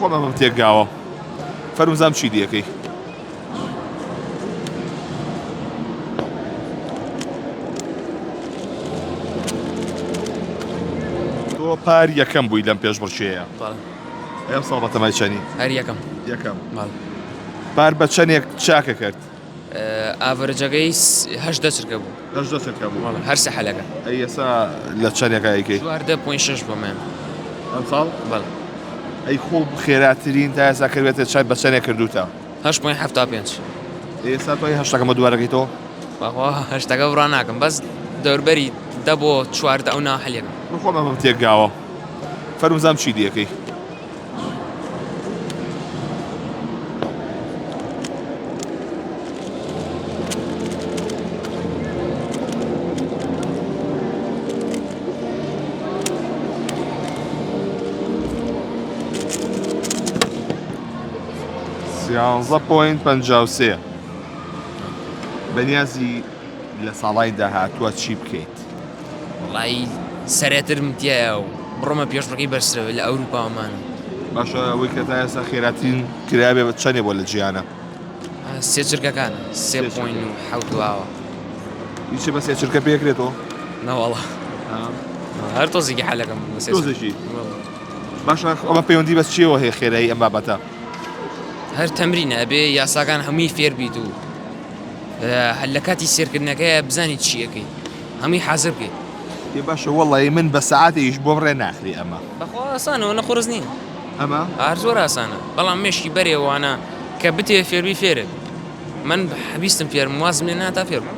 خۆم ئەمەم تێکگاوە. فەرموو زام چی دیەکەی. تۆ پار یەکەم بووی لەم پێشبڕکێیە. بەڵێ. ئەم ساڵ بەتەمای چەنی؟ هەر یەکەم. یەکەم. بەڵێ. پار بە چەنێک چاکە کرد؟ average ەکەی 18 چرکە بوو. 18 چرکە بوو. بەڵێ هەر سێ حەلەکە. ئەی ئێستا لە چەنێکا ئەیکەی؟ 14.6 بۆ من. ئەم ساڵ؟ بەڵێ. ئەی خۆ خێراترین تا ئێستا کردبێتە چەند بە چەنێک کردووتە؟ 8.75. ئێستا توانی هەشتەکە بە دووارەکەیتەوە؟ بەخوا هەشتەکە بڕا ناکەم بەس دەوربەری دە بۆ 14 ئەو نا حەلێکم. من خۆم ئەمەم تێکگاوە. فەرموو زام چی دیەکەی؟ سیانزە point 53 بەنیازی لە ساڵای داهاتووە چی بکەیت؟ وەڵایی سەرێترم تایە و بڕۆمە پێشبڕکێی بەرزترەوە لە ئەوروپاوەمان. باشە ئەوەی کە تا ئێستا خێراترین کرابێ بە چەندێ بۆ لە جیهانە؟ سێ چرکەکانە سێ point و حەوت واوە. هیچ بە سێ چرکە پێکرێتەوە؟ نەوەڵا هەر تۆزێکی حەلەکەم بە سێ تۆزێکی باشە ئەمە پەیوەندی بە چیەوە هەیە خێرایی ئەم بابەتە؟ هەر تەمرینە ئەبێ یاساکان هەمووی فێر بیت و هەر لە کاتی سێرکردنەکەی بزانیت چی ئەکەی هەمووی حازر بکەیت. ئێ باشە وەڵی من بە سەعاتێکیش بۆم ڕێ ناخری ئەمە. بەخوا ئاسانە ئەوەنە قورس نییە. ئەمە؟ هەر زۆر ئاسانە بەڵام مێشکی بەرێ وانە کە بتەوێ فێربی فێرت من ویستم فێرم وازم لێ ناتا فێربم.